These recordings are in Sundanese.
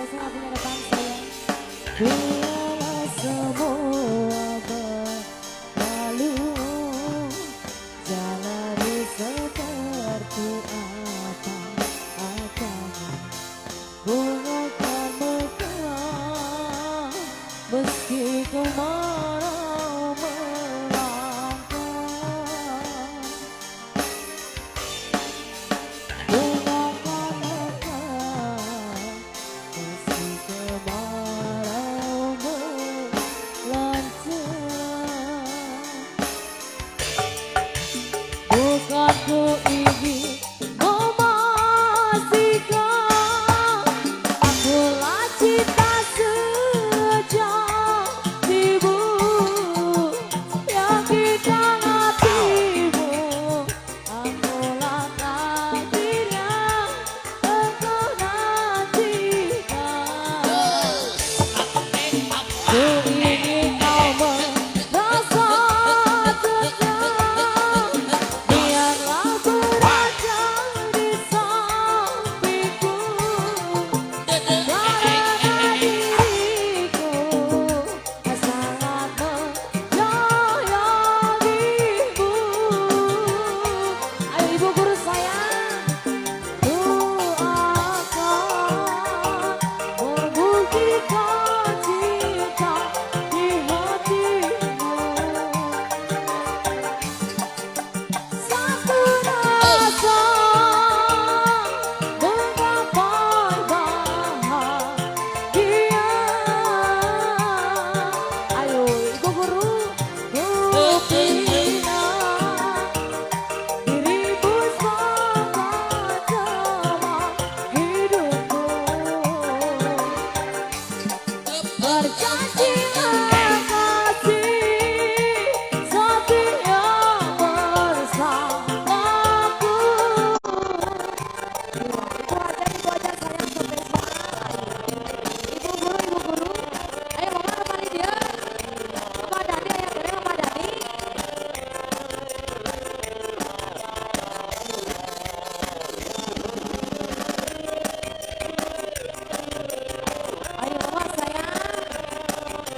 Saya punya depan saya. Biarlah semua berlalu, jalani seperti apa adanya. Bunga kan mekar meski kemarau melangkah. Bunga kan mekar meski kemarau melanda. Bukan ku ingin memastikan akulah cinta sejatimu yang di hatimu. Akulah takdir yang engkau nantikan. Ku ingin kau merasa tenang. Biarlah berada di sampingku. Karena diriku sangat menyayangimu. Ayo, Ibu Guru sayang. Ku akan membuktikan cinta di hatimu. Satu rasa menggapai bahagia. Ayo, Ibu Guru. Ku bina dirimu sebagai teman hidupku. Berjanji kasih setia bersamaku. Ibu Hajar sayang, sampai semangat. Ibu Guru, Ibu Guru. Ayo, Mama kembali dia. Mama Dani, ayo kere Mama Dani. Ayo, Mama sayang.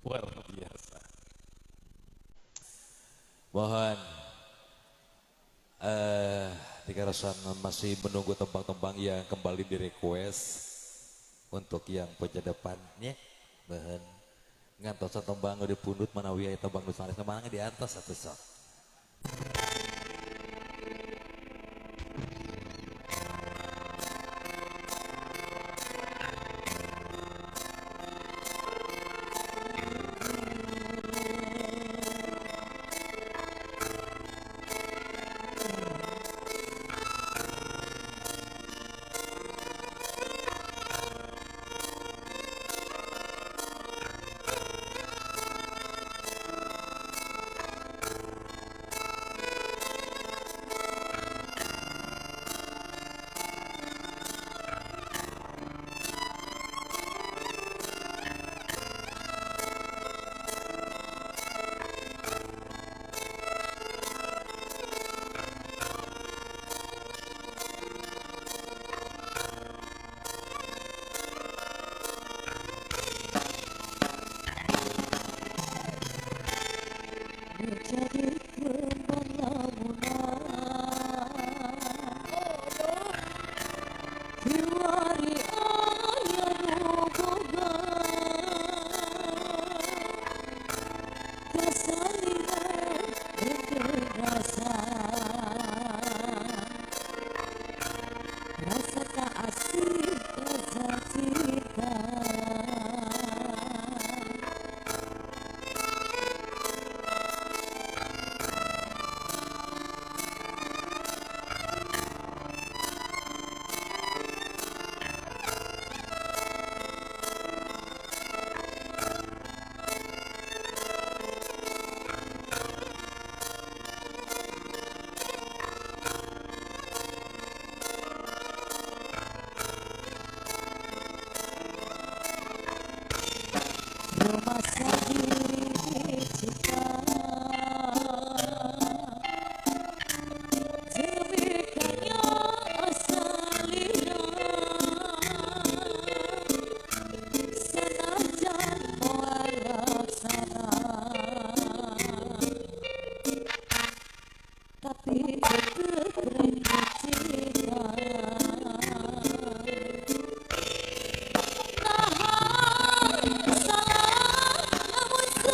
Luar biasa. Mohon dikarenakan masih menunggu tembang-tembang yang kembali di request untuk yang penyedepannya. Mohon ngantos tembang di pundut manawi aya tembang nu sanes mangga di atas atuh sok. Jadi kembang lamunan kiwari aya nu boga kasalira henteu rasa rasa tak asih rasa cinta. Rumah diri cinta demikiannya asalina senajan moal laksana tapi tetep rindu cinta. Salah namun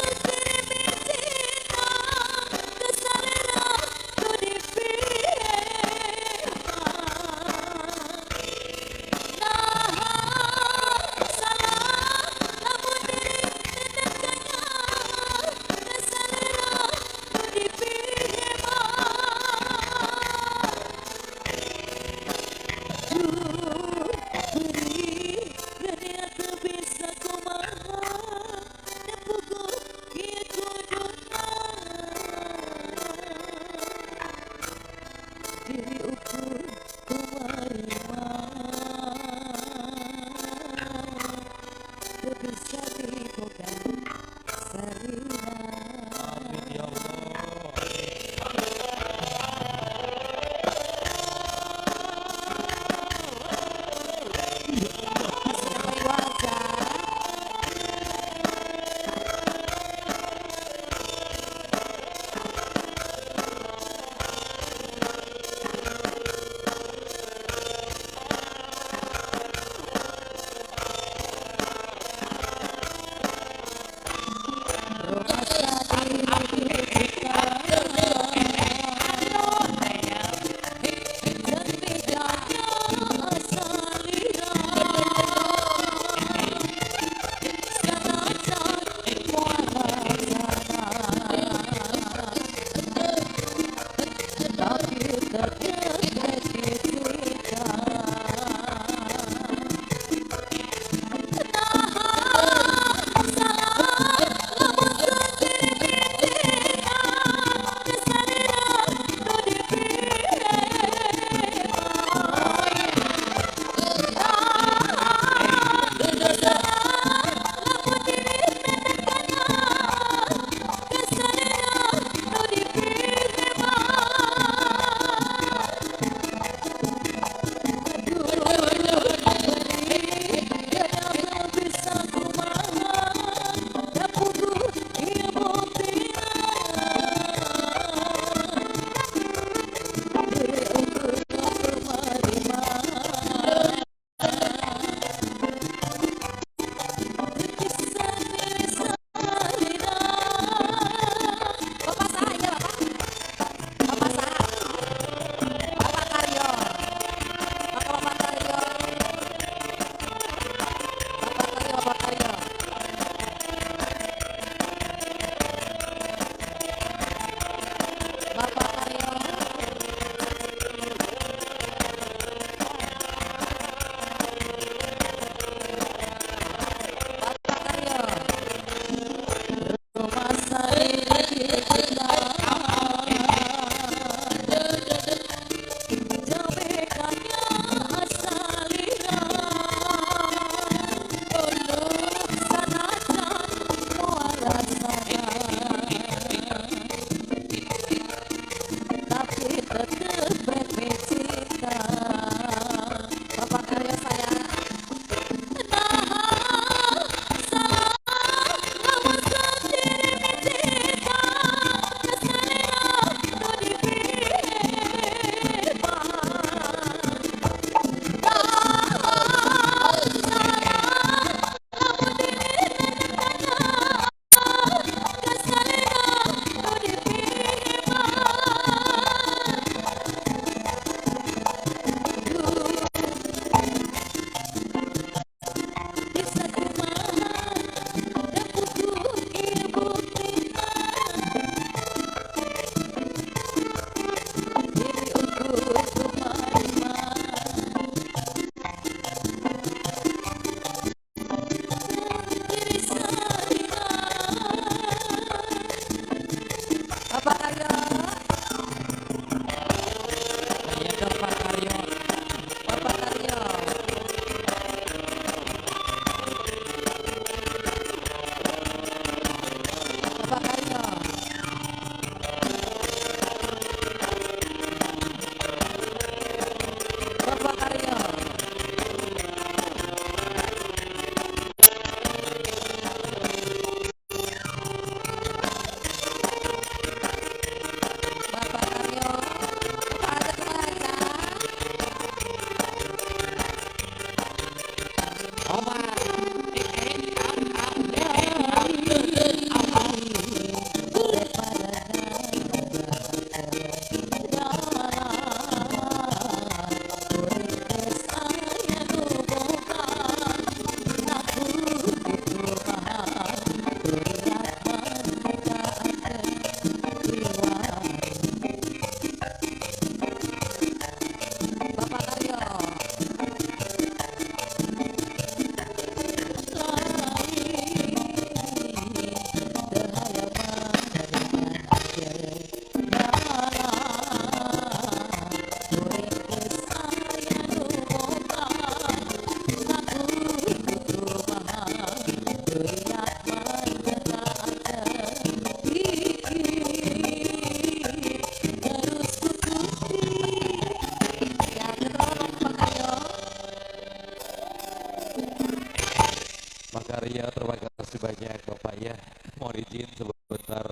Ya, terima kasih banyak Bapak ya. Mohon izin sebentar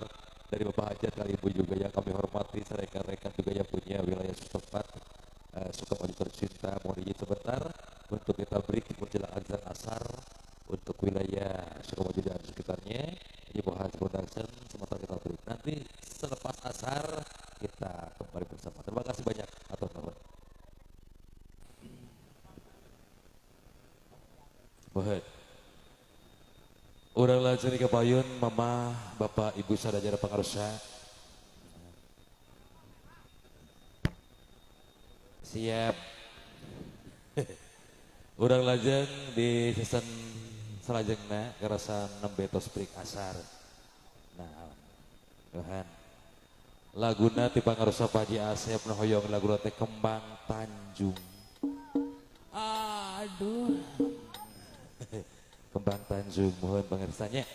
dari Bapak Hajat kali Ibu juga yang kami hormati, rekan-rekan juga yang punya wilayah setempat, Sukamaju tercinta, mohon izin sebentar untuk kita break menjelang azan asar untuk wilayah Sukamaju dan sekitarnya. Ibu Haji Production sementara kita break. Nanti selepas asar kita kembali bersama. Terima kasih banyak atur nuhun. Mohon. Urang lajeng ke payun mama, bapak, ibu sadajana pangarsa. Siap. Urang lajeng di season salajengna karasan nembe tos break asar. Nah, Tuhan. Laguna ti pangarsa Pak Haji Asep nu hoyong laguna teh Kembang Tanjung. Aduh. Kembang Tanjung mohon pangersanya.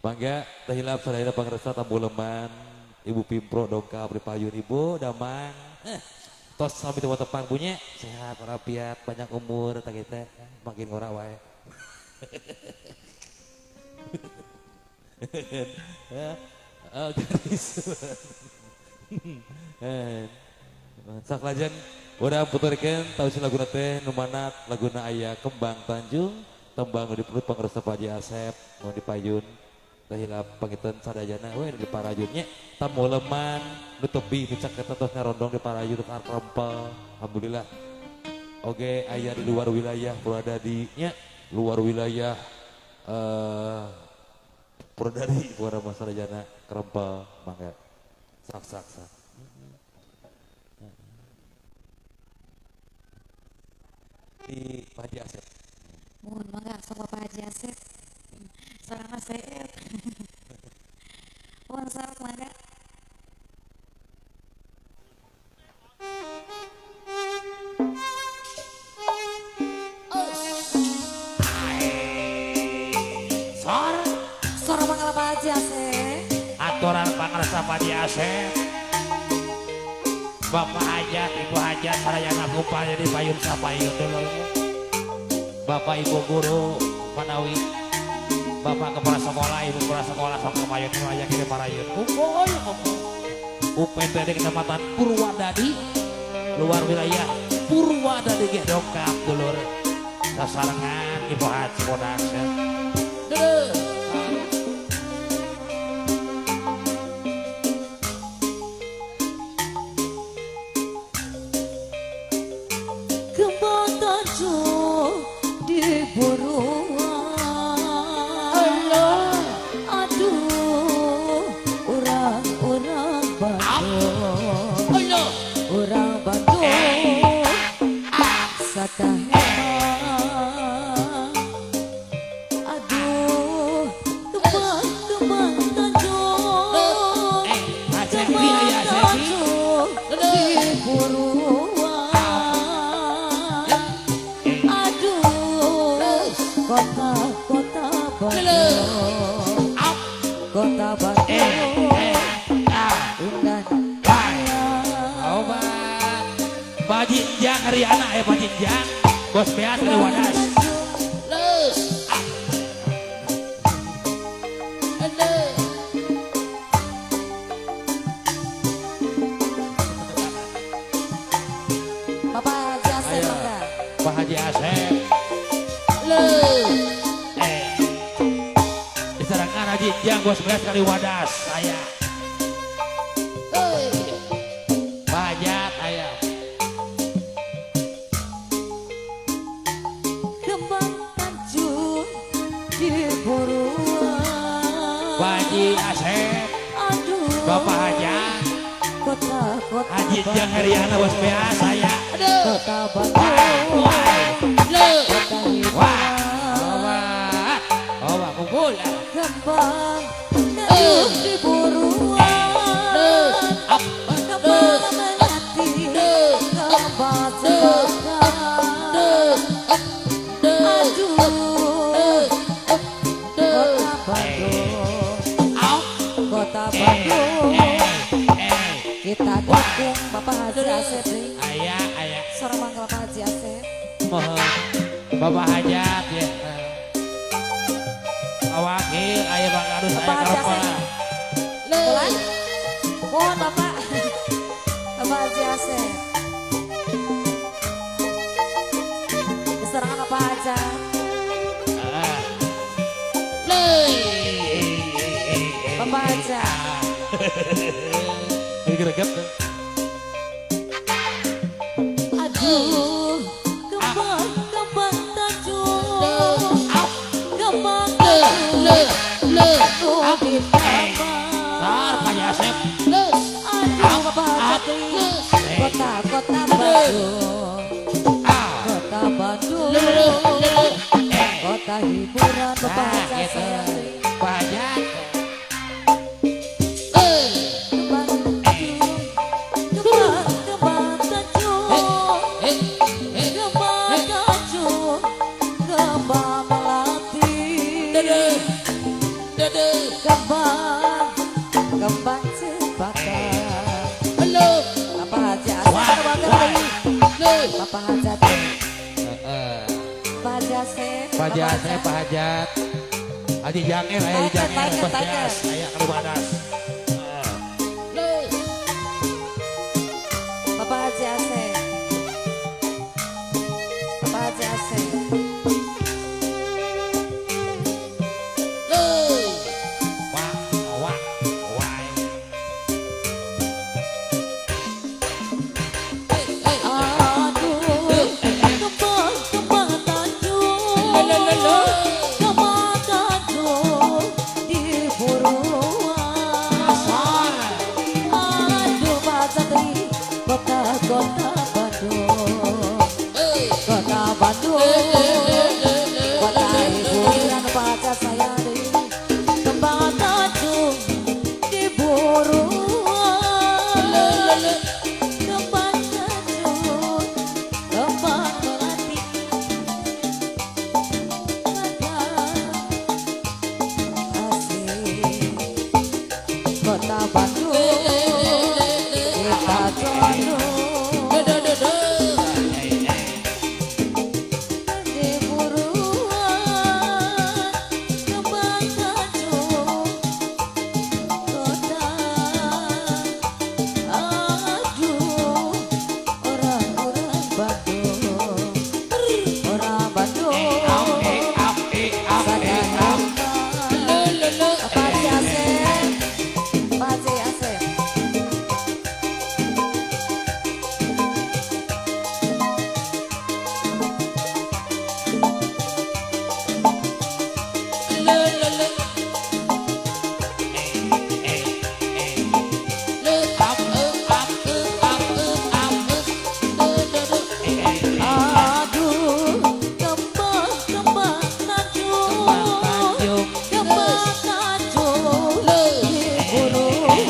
Mangga teh hilap sadayana pangersa tambu leman, Ibu Pimpro dongkap di payun Ibu damang. Tos sami teu tepang punya sehat walafiat banyak umur tah kita makin ngora wae. Garis. Sak lajeng urang puturkeun taus laguna teh nu manat laguna aya Kembang Tanjung. Tembang di perut pangersa Pak Haji Asep nu di payun teh hilap pangiten sadayana we di parayunnya tamu leman nu tebi nu caket tos ngarondong di parayun rempel alhamdulillah. Oge aya di luar wilayah Purwadadi nya luar wilayah Purwadadi Purwadadi sadayana kerempel mangga sak sak sak. Di Pak Haji Asep. Mohon mangga sama Pak Haji Asep. Sareng Asep. Mohon sareng mangga. Sor, Sor mangga Pak Haji Asep. Aturan pangarsa Pak Haji Asep. Bapak Hajat, Ibu Hajat sarayana kumpul di payun sapayun dulu. Bapak Ibu guru manawi Bapak kepala sekolah, Ibu kepala sekolah sok kemayun aya kiri parayun. Kumpul kumpul. UPTD Kecamatan Purwadadi luar wilayah Purwadadi ge dongkap dulur. Sasarengan Ibu Haji Production. Dulur. Kembang Tanjung di Buruan. Aduh, orang-orang Bandung, orang Bandung sakahema. Aduh, kembang kembang Tanjung, kembang Tanjung di Buruan. Aduh, kota-kota Bandung, kota Bandung indah. Bajinjang Riana ya Bajinjang, Bos Beas dari Wadas. Bapak Haji Asep mangga. Pak Haji Asep. Diserangkan Haji Jang Bos Beas kali Wadas saya. Pak Hajat aya. Kembang Tanjung di Buruan. Pak Haji Asep, Aduh, Bapak Hajat, kota-kota Haji Jang Heriana Bos Beas saya. Kota Bandung, kota Wah, hiburan. Bapak, kumpul. Kembang Tanjung di Buruan. Kembang melati, kembang cempaka. Aduh, kota Bandung, kota Bandung. Kita dukung Bapak Haji Asep nih. Ayah, ayah. Sareng mangga Bapak Haji Asep. Mohon Bapak Hajat ya. Wakil aya Bang Adus aya Bapak Haji kepala. Asep. Pulang. Mohon Bapak. Bapak Haji Asep. Diserahkan Bapak Haji. Bapak Haji. Ini greget. Aduh, kembang kembang Tanjung, kembang Tanjung, di taman. Sar Pak Haji Asep. Aduh, Bapak Haji, kota-kota Bandung, kota Bandung, kota hiburan Bapak Nah, Haji gitu. sayang. Pak Hajat. Kembang Tanjung, kembang kembang Tanjung, kembang Tanjung, kembang melati, kembang kembang cempaka. Bapak Haji Asep, Bapak Haji, Bapak Haji Asep, Pak Haji Asep, Pak Hajat. Haji Jangir, aya Haji Tiger, Jangir, Tiger, Bos Tiger. Jas, aya Kalubadas. Bapak Haji Asep. Bapak Haji Asep. Wah, wah, wah. Aduh, kembang kembang Tanjung, kembang Tanjung di buruan. Aduh Pak Satri, kota-kota Bandung, kota Bandung, kota hiburan Pak sayang, Kembang Tanjung di buruan. Kembang Tanjung, kembang melati, asik kota Bandung, kita condong di buruan. Kembang Tanjung, kota. Aduh, orang-orang Bandung, orang Bandung. Up, up. Pak Haji Asep, Pak Haji Asep. Aduh, kembang kembang Tanjung, kembang Tanjung di buruan.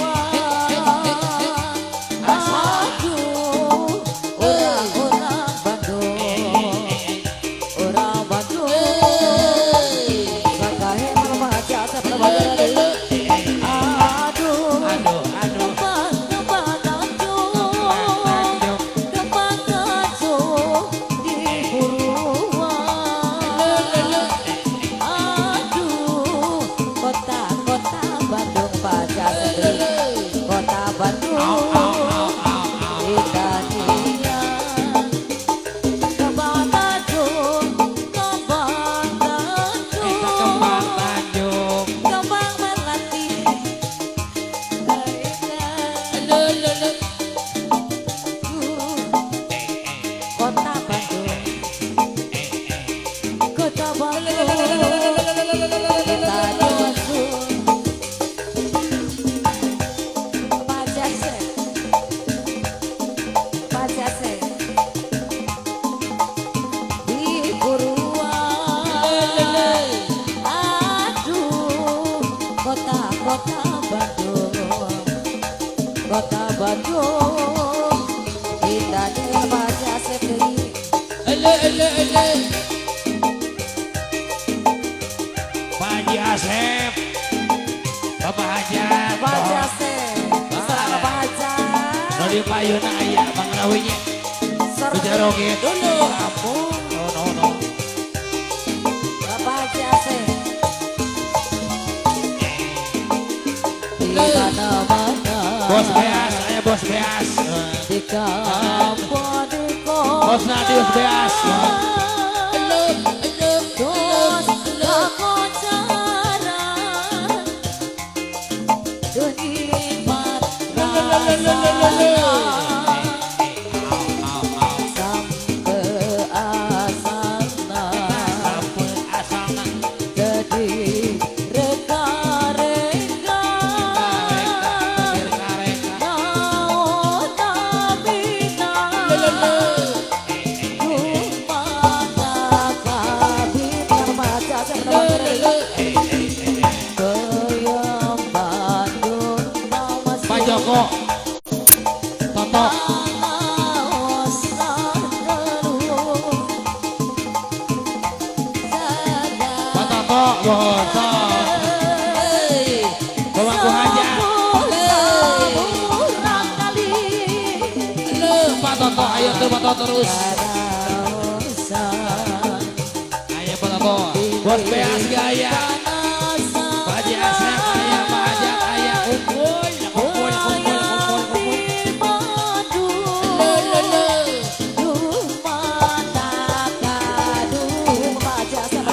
Aduh, orang-orang Bandung, orang Bandung. Sakahe Bapak Haji Asep, Aduh, Aduh, aduh. Kembang kembang Tanjung, kembang Tanjung di buruan. Aduh, kota-kota Bandung Pak Haji Asep, kota Bandung. Kita diam. Kembang Tanjung, kembang Eta kembang Tanjung, Tanjung. kembang melati. Kota Bandung, kota Bandung, kita condong. Pak Haji Asep, Pak Haji Asep. Di buruan, aduh, kota-kota Bandung, kota Bandung, kita di Pak Haji Asep deui. Pak Haji Asep. Bapak Hajat. Pak Haji Asep, serang Pak Haji. Nu di payuna aya Bang Rawinya. Serang Joget dulu. Ampun. No, no, no. Bapak Haji Asep. mana-mana. Bos Beas, aya Bos Beas. Di kampung di kota. Bos Nadius Beas. Terus kakoncaran duh nikmat rasana sampe asalna Sampai asalna jadi reka-reka reka-reka. mau tabina kumana kabina Bapak Haji Asep Goyang Bandung Pak Joko. Toto. Pak Toto, mohon sok. Pemangku hajat. Pak Toto, ayo tuh Pak Toto terus. Ayo Pak Toto. Bos Beas gaya. Pak Haji Asep aya, Pak Hajat aya. Kumpul, kumpul, kumpul, kumpul, kumpul.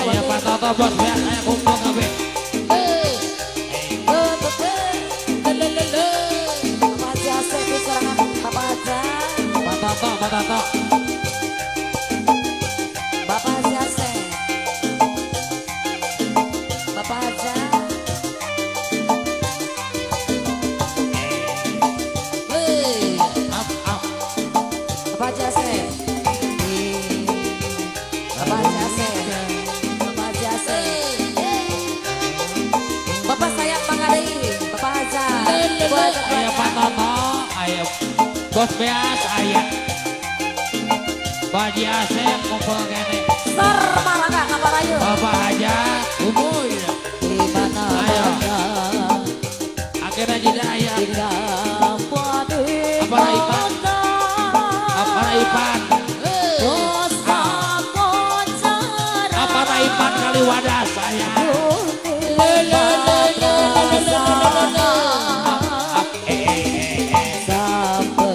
Ayo Pak Toto, Bos Beas aya kumpul kabeh. Bapak Haji Asep di serangan Bapak Haji. Pak Toto, Pak Toto. Bapak Haji Asep. Bapak Haji. Up, up. Bapak Haji Asep. Bapak Haji Asep. Bapak Haji Asep. Bapak sayang pangadei, Bapak Haji. Ibu Haji. Ayo Pak Toto, ayo Bos Beas, aya. Pak Haji Asep kumpul kene. Sar marangga kaparayu. Bapak Hajat, kumpul. Di mana-mana. Akhirnya jeda aya. Di kampung di Apa lah, Ipan? kota. Apa Ipan? Terus kakoncaran Apa Ipan kali wadas aya. Up, eh, eh, eh, eh. Sampe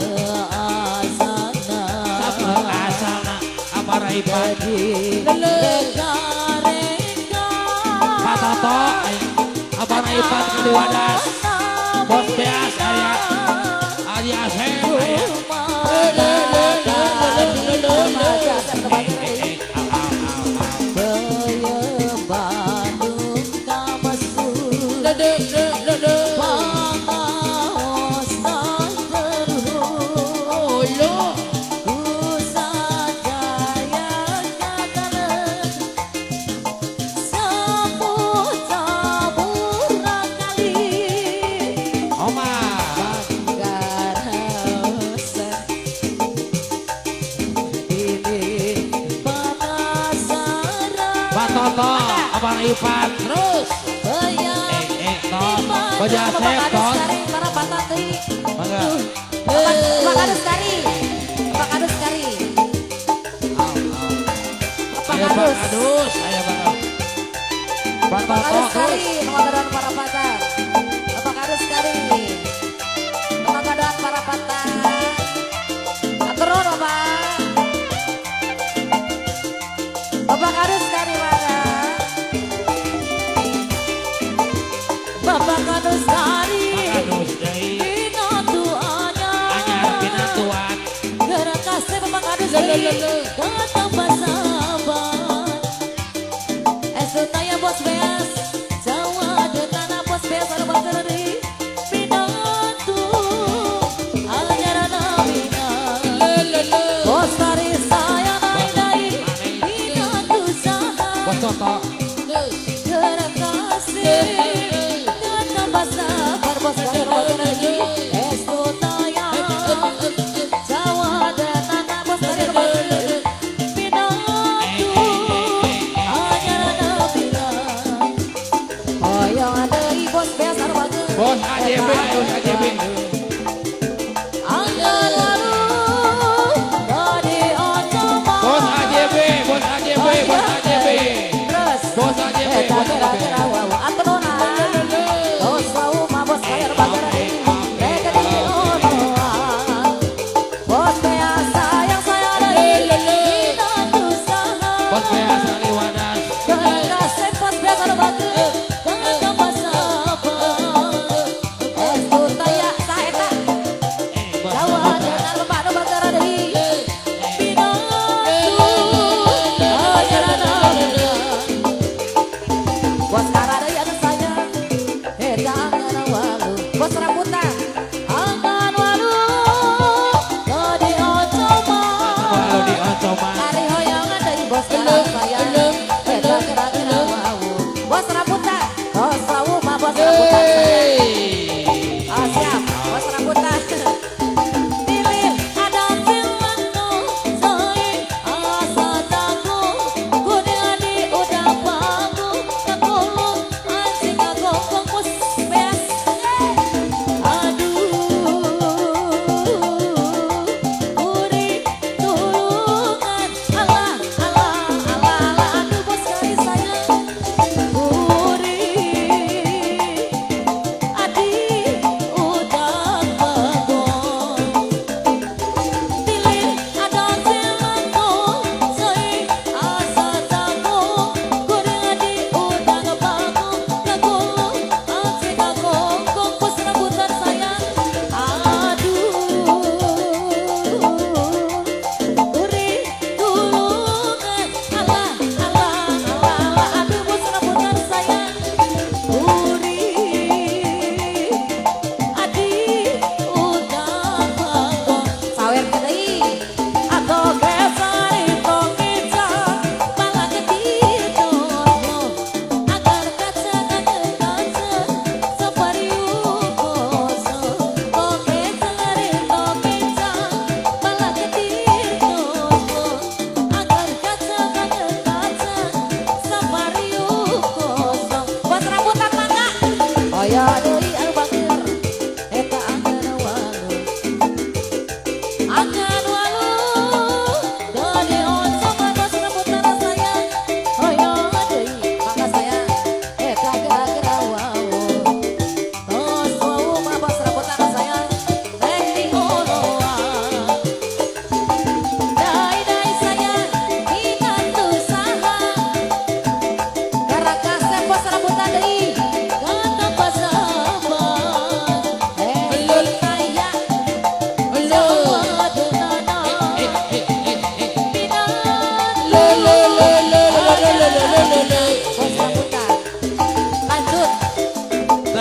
asana Sampai asalna apa Ipan? jadi reka-reka Pak Toto, ayo. Apa Ipan kali wadas? Bos Beas aya. Haji Asep aya. Bapak Haji Asep Eh, eh, eh. Au, au, au, au. Beye Bandung kamesu Pangaosan terus Kusadaya kagalen Sapu taburan kali Oma. Garaosan Ini penasaran Pak Toto, apa Ipan terus. Bayang Eh, eh, tot. Pak Bapak Asep, Kadus tot. Kari, para patati. Mangga. Bapak Kadus Kari. Bapak Kadus Kari. Au, au. Bapak Ayo Pak Kadus. Kadus, ayo Pak Kadus. Pak Bapak Toto Kadus terus. Kari, Kemagadoan Parapatan. Bapak Kadus Kari. Kemagadoan Parapatan. Aturun Bapak. Bapak Kadus Kari mana? Bapak Kadus Kari Pak Kadus deui. Pinatu Anyar anyar pinatuan. Gerak kasih Bapak Kadus Kari Datang pasaban Estu taya bos beas Jawa de tanah bos beas Anu bakar di Pinatu Anyar namina Bos Kari saya naik Pinatu saha Bos Toto. Gerak kasih Datang pasaban bos Kari Estu taya Jawa de tanah bos Kari Pinatu Anyar namina Hoyong deui bos beas anu bagus. Bos AJB, ayo AJB. Bos AJB, bos AJB, bos AJB. Terus. Bos AJB, bos AJB. Aturun. Bos wau mah bos kaya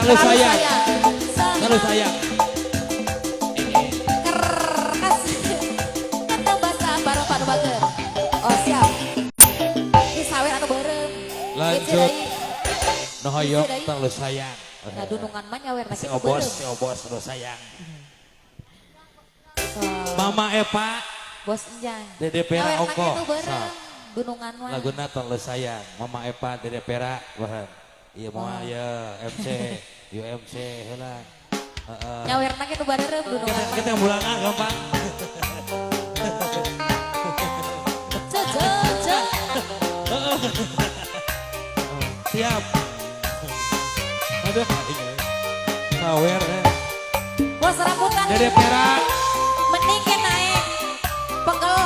Terlalu sayang. Terlalu sayang. Keras. Tambah sabar Pak Bager. Oh siap. Ini sawer anu beureum. Lanjut. Nohoyok terlalu sayang. Nah dunungan mah nyawer Si obos, si obos terlalu sayang. Mama Epa. Bos Enjang. Dede Pera ongko. Dunungan mah. Laguna terlalu sayang. Mama Epa Dede Pera. Iya mau ya MC, UMC heula. Heeh. Nyawerna kitu bareureum dunungan. Kita yang bulangan gampang. Siap. Aduh, sawer ya. Bos rambutan. Dede Pera. Mending ke naik pegel.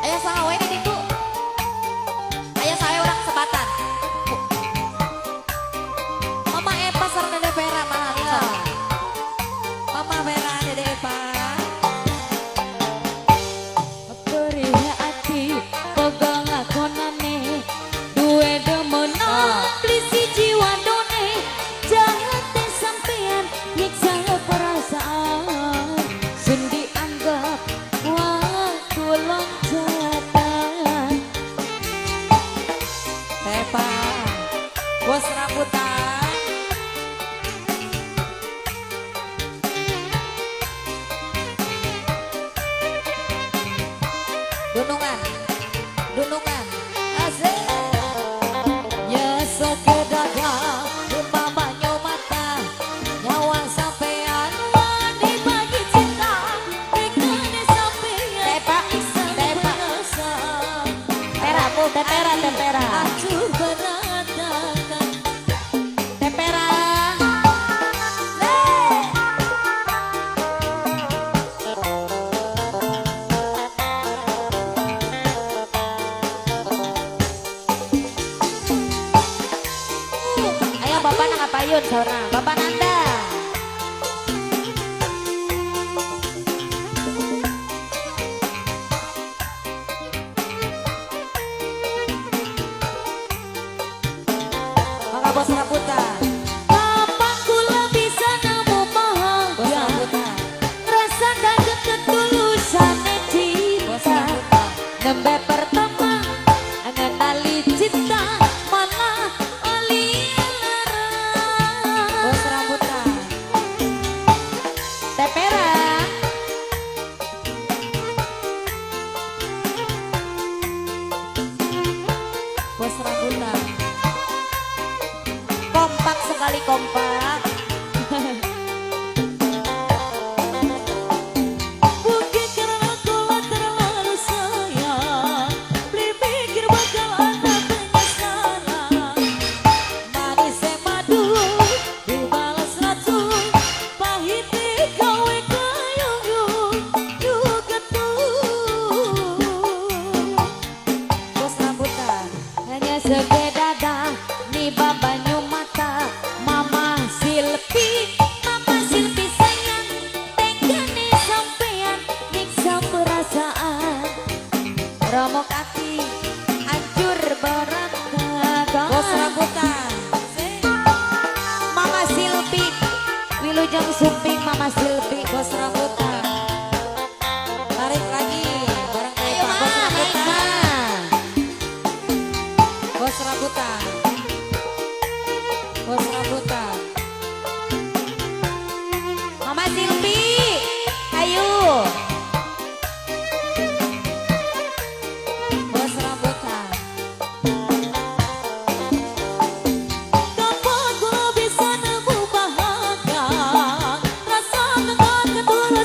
Aya saha wae di ditu. Aya saha urang sebatan. Mama Epa sareng Dede Pera mahal. Mama Pera Dede Epa. Perih hati pegang lakonane duwe demenan beli siji wadone jahate sampean nyiksa perasaan sun dianggap waktu loncatan. Tepa bos rambutan. Dunungan, dunungan, asik. Nyesek ke dada, banyu mata, nyawa sampean dibagi cinta, tekane sampean Tepa, tepa, teramu, tepera, tepera, hancur berantakan. Tepera. Ayo bapak nak ngapayun seorang, bapak Nanda. Maka bos rambutan. Kapan kula bisa nemu Bos bahagia? rambutan. Rasa kaget ketulusan Bos cinta. rambutan. Nembe pertama ngenali cinta malah oli lara. Bos rambutan. Tepera. Bos rambutan. Kompak sekali kompak. Mungkin karena kula terlalu sayang, beli mikir bakal ada penyesalan. Manis madu dibalas racun, pahit gawe kayu juga tuh. Bos rambutan. Hanya sekedar niba banyu mata, Mama Silpi, Mama Silpi sayang, tegane sampean nyiksa perasaan. Romok ati hancur berantakan. Bos rambutan. Mama Silpi, Wilujeng Sumping Mama Silpi, bos rambutan. Tarik lagi bareng Ayo Epa, ma, bos naik rambutan. ma. Bos rambutan. Bos rambutan. Mama Silpi, ayo. Bos rambutan. Kapan kula bisa nemu bahagia? Rasa ketulusan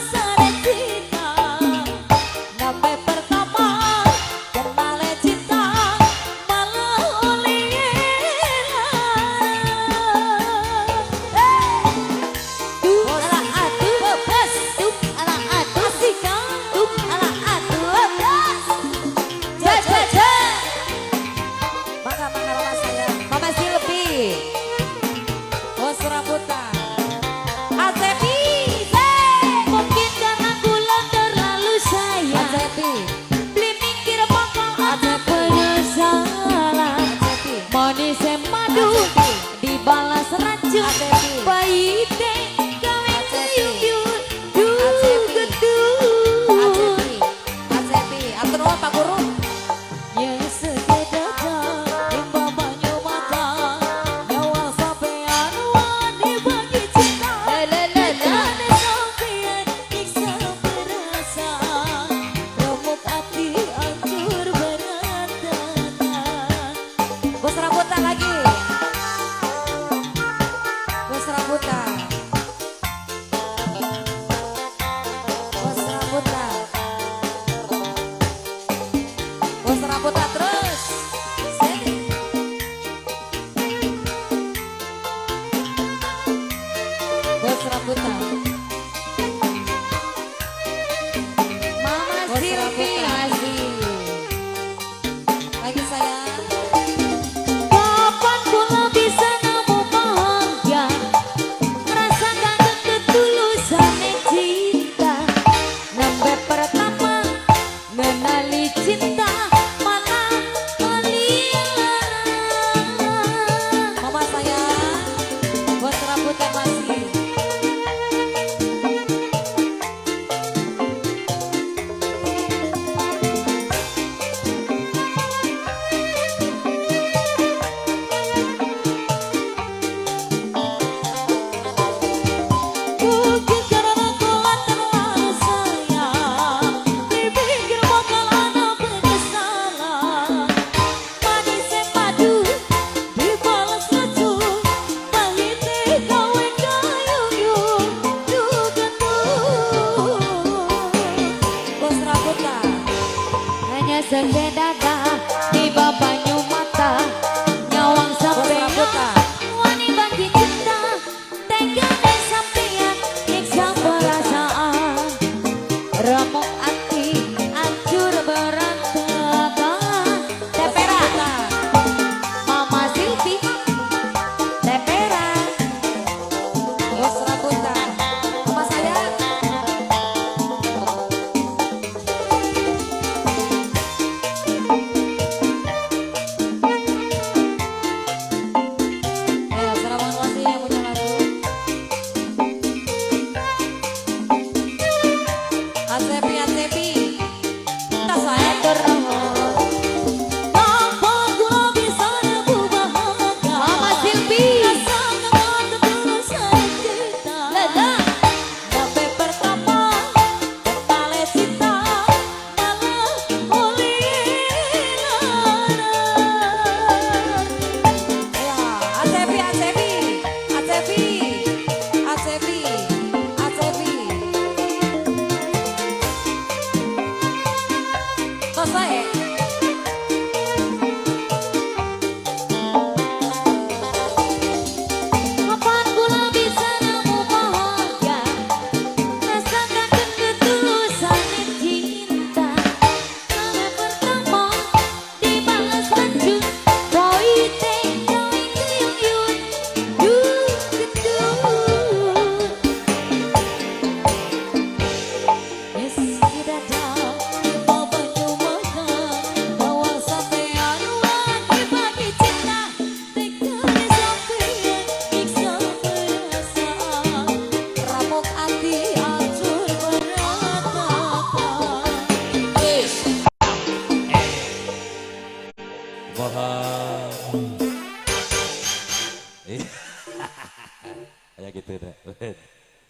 Aya gitu deh.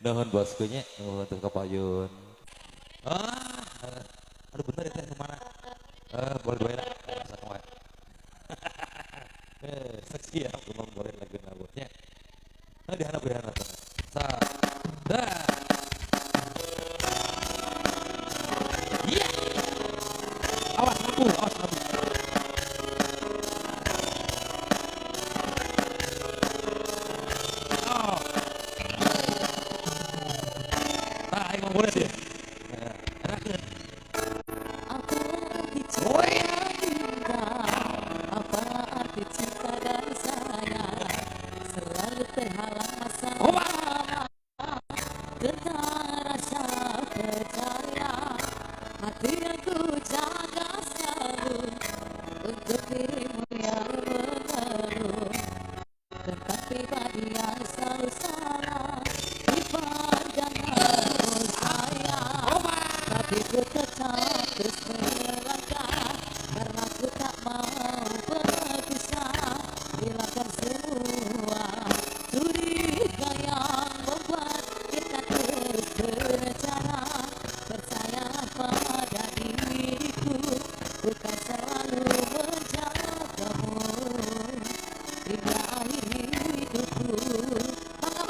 Nuhun bosku nya, nuhun terus ka payun. Ah, aduh bener itu yang mana? Boleh boleh lah. Sak wae. Siap ngomong boleh lagu nabutnya. Nah, dihanap dihanap. Sa. Dah. Iya. Awas lampu, awas lampu. Oh. Nah, aing mau boleh sih. Enakeun. Apa arti cinta? Apa arti cinta dan sayang? Selalu terhalang masa lama tentang rasa percaya. Hati yang ku jaga selalu untuk dirimu yang mengeluh tentang pribadi yang selalu salah di pandanganmu sayang. Tapi ku tetap terus melangkah karena ku tak mau berpisah. Hilangkan semua curiga yang membuat kita terus berjalan. Percayalah pada diriku, bukan selalu menjagamu hingga akhir hidupku. Maka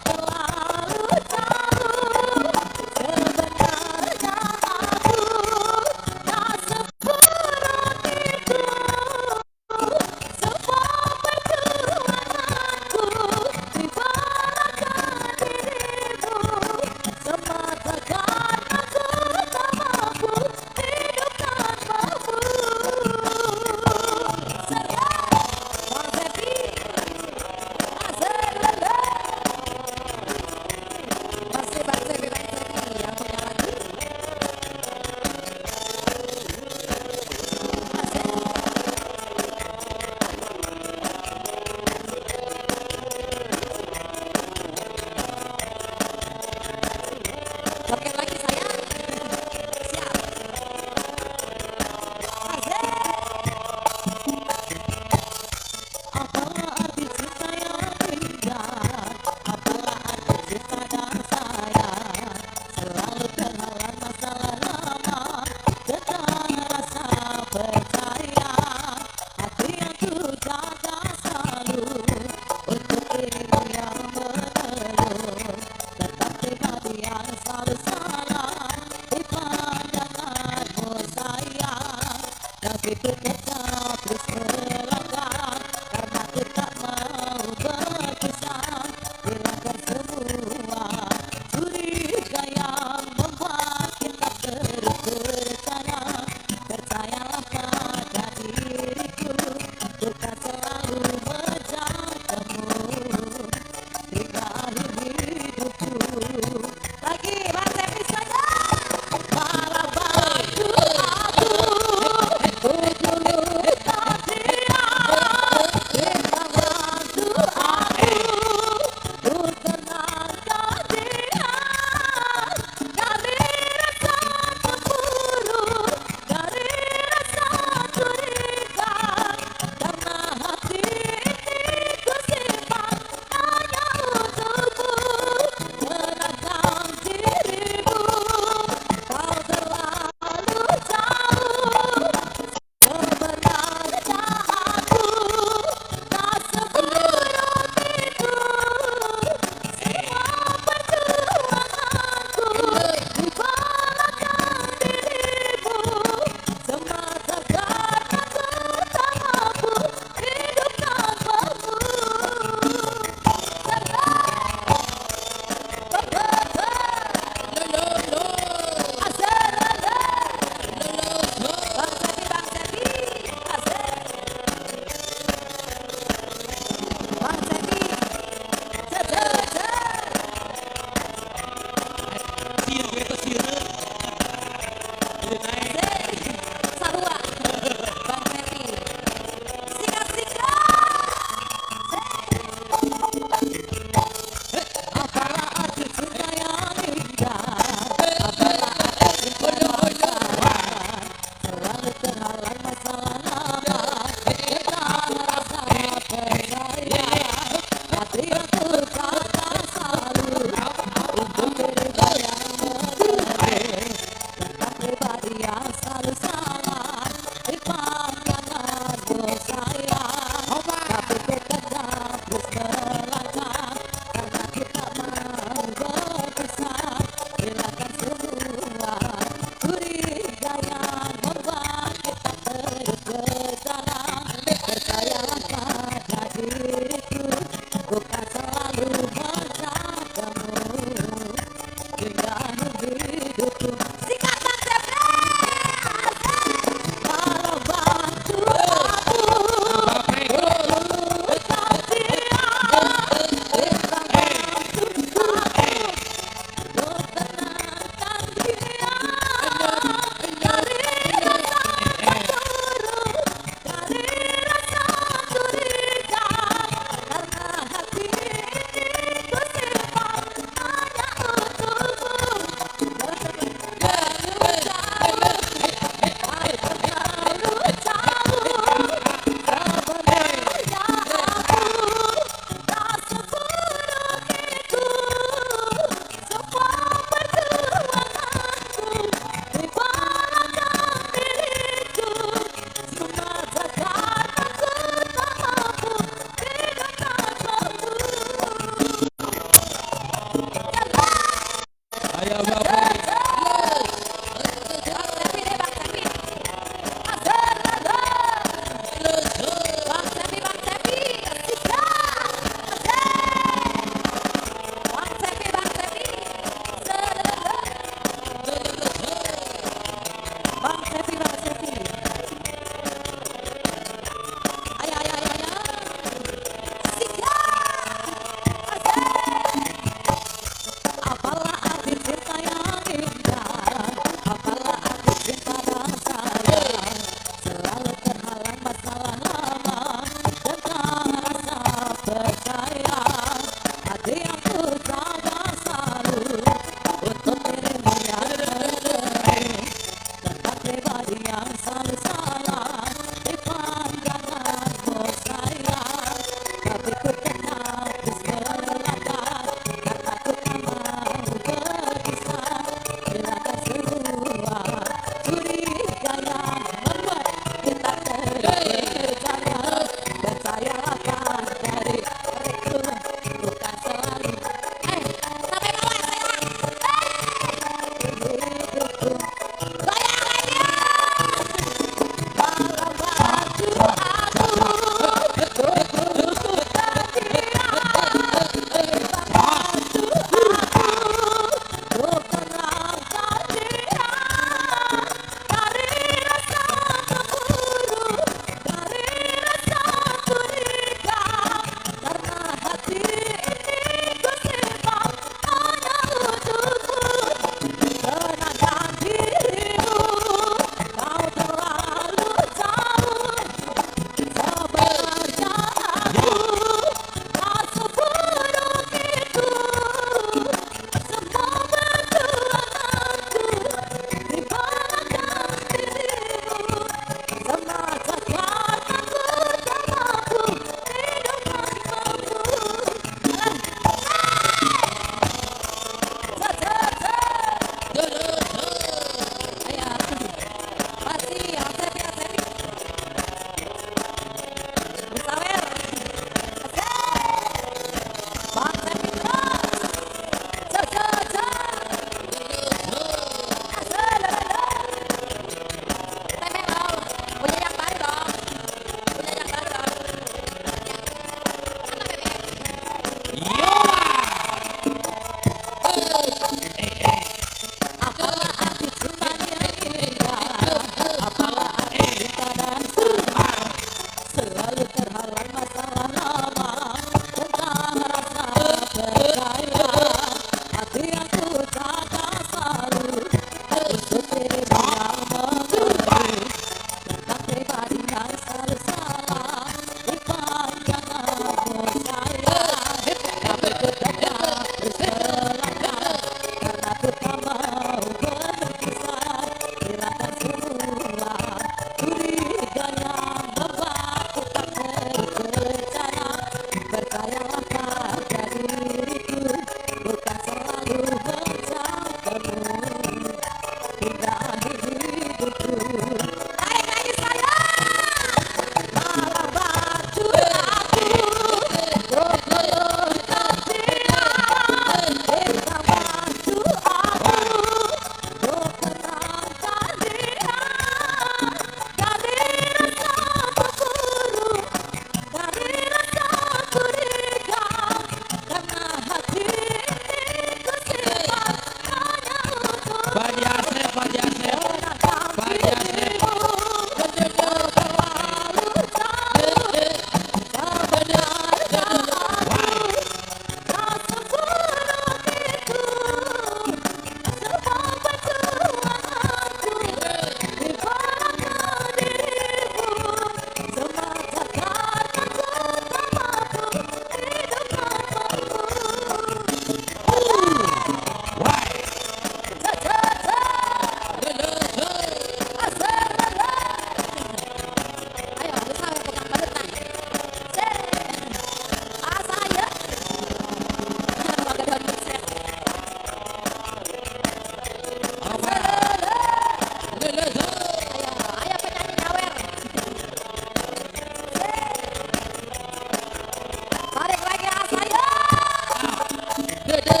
gede.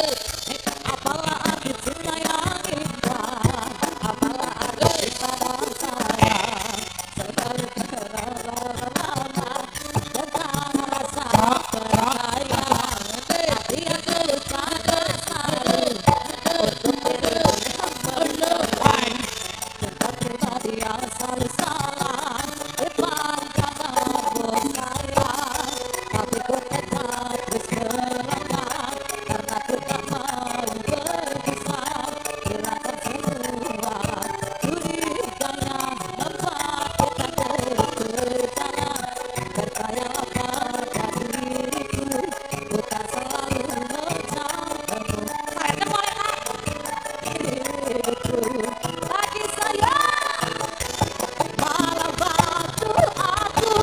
Apalah arti cinta yang indah, apalah arti cinta dan sayang, selalu terlalu lama tentang rasa percaya. Hati yang tulus tak selalu untuk dirimu yang melukai, tentang pribadi yang selalu salah depan kamu sayang. Tapi ku tetap terus melangkah karena ku tak mau berpisah. Hilangkan semua curiga yang membuat kita terpercaya. Percayalah pada diriku, ku tak selalu menjagamu. Saya boleh tak? Diriku Lagi sayang. malam waktu aku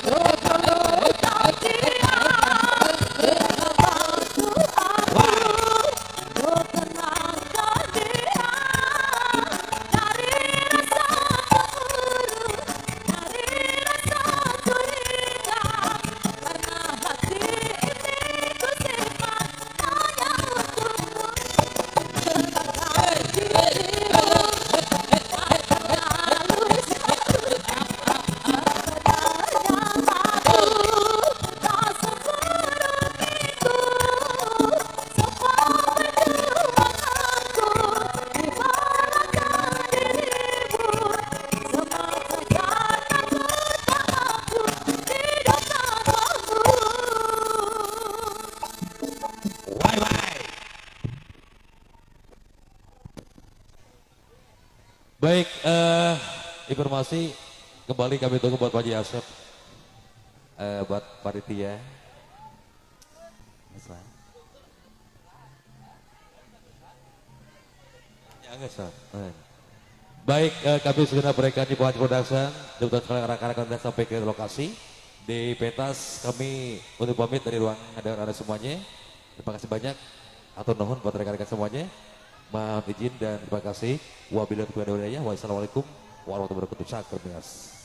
20 tahun dia, waktu aku ku tenangkan dia dari rasa cemburu, dari rasa curiga, karena hati ini ku simpan hanya untukmu. Tentang dirimu tak terlalu sebenarnya aku tak seburuk itu. Semua perjuanganku ibaratkan dirimu, semata karena ku tak mampu hidup tanpamu. Why why. Baik, informasi kembali kami tunggu buat Pak Haji Asep, buat panitia. Ya, enggak, Sar. Baik, kami segera berikan di Haji Production, jemputan sekalian rekan-rekan dan sampai ke lokasi. Di pentas kami untuk pamit dari ruang ada semuanya. Terima kasih banyak atau nuhun buat rekan-rekan semuanya. Mohon izin dan terima kasih. Wabillahi taufiq wal hidayah. Wassalamualaikum warahmatullahi wabarakatuh. Salam.